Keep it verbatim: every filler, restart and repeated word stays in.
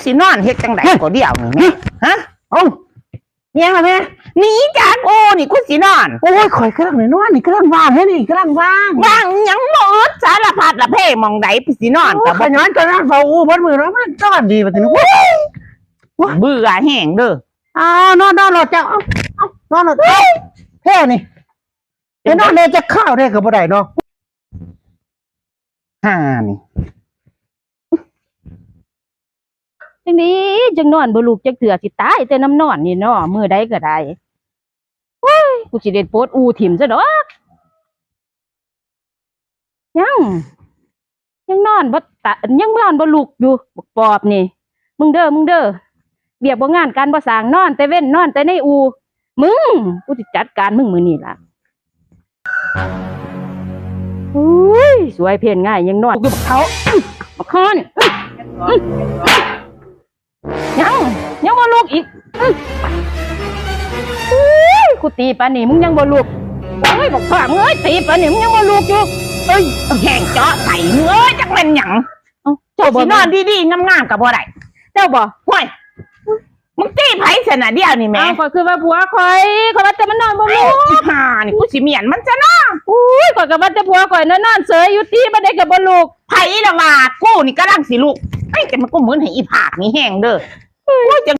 สินอนเฮ็ดจังได๋ก็เดี๋ยวนี้แม่ ฮะ เอ้า เอียงล่ะแม่ หนีจากโอนี่กูสินอน โอ้ย ข่อยกำลังนอนนี่ กำลังว่างเด้นี่ กำลังว่าง ว่างหยัง บ่อึดสารพัดละเพหม่องใด กูสินอน โอ้ย ก็บ่ ขะย้อนก็นอนเฝ้าอู่เบิดมื้อเนาะ มันนอนดีบัดนี้ โอ้ย เบื่อแฮงเด้อ อ้าว นอน นอนโลดเจ้า เอา เอา นอนโลด เอ้ย แพ้นี่ ไปนอนแน่จักคราวแน่ก็บ่ได้เนาะ ห่านี่ จังได๋จังนอนบ่ลุกจักเทื่อ สิตายแต่นำนอนนี่เนาะ มื้อใดก็ได้ โอ้ย กูสิเด็ดโปดอู่ถิ่มซะดอก ยัง ยังนอนบ่ตะ ยังนอนบ่ลุกอยู่ บักปอบนี่ มึงเด้อ มึงเด้อ เวียกบ่งานการบ่สร้าง นอนแต่เว็น นอนแต่ในอู่ มึง กูสิจัดการมึงมื้อนี้ล่ะ อุ้ย สวยเพลนง่าย ยังนอนอยู่บักเฒ่า บักคอน ยัง ยังบ่ลุกอีก อื้อ อุ้ย กูตีปานนี้ มึงยังบ่ลุก โอ้ย บักพ่อมึงเอ้ย ตีปานนี้ มึงยังบ่ลุกอยู่ เอ้ย แฮงเจาะใส่มึงเอ้ย จักแม่นหยัง เอ้า เจ้า เจ้าบ่ สินอนดีๆ งามๆ ก็บ่ได้ เจ้าบ่ โอ้ย มึงตีไผซั่นน่ะ เดี๋ยวนี้แหม อ้าว ข้อยคือว่าผัวข้อย ข้อยว่าแต่มันนอนบ่ลุก เอ้ย อีห่านี่ กูสิเมียนมันซะเนาะ อุ้ย ข้อยก็ว่าแต่ผัวข้อยนะ นอนเสยอยู่ติ บัดใดก็บ่ลุก ไผล่ะว่า กูนี่กำลังสิลุก เอ้ย แต่มันกูมึนให้อีผากนี่แฮงเด้อ โอ้ย จัง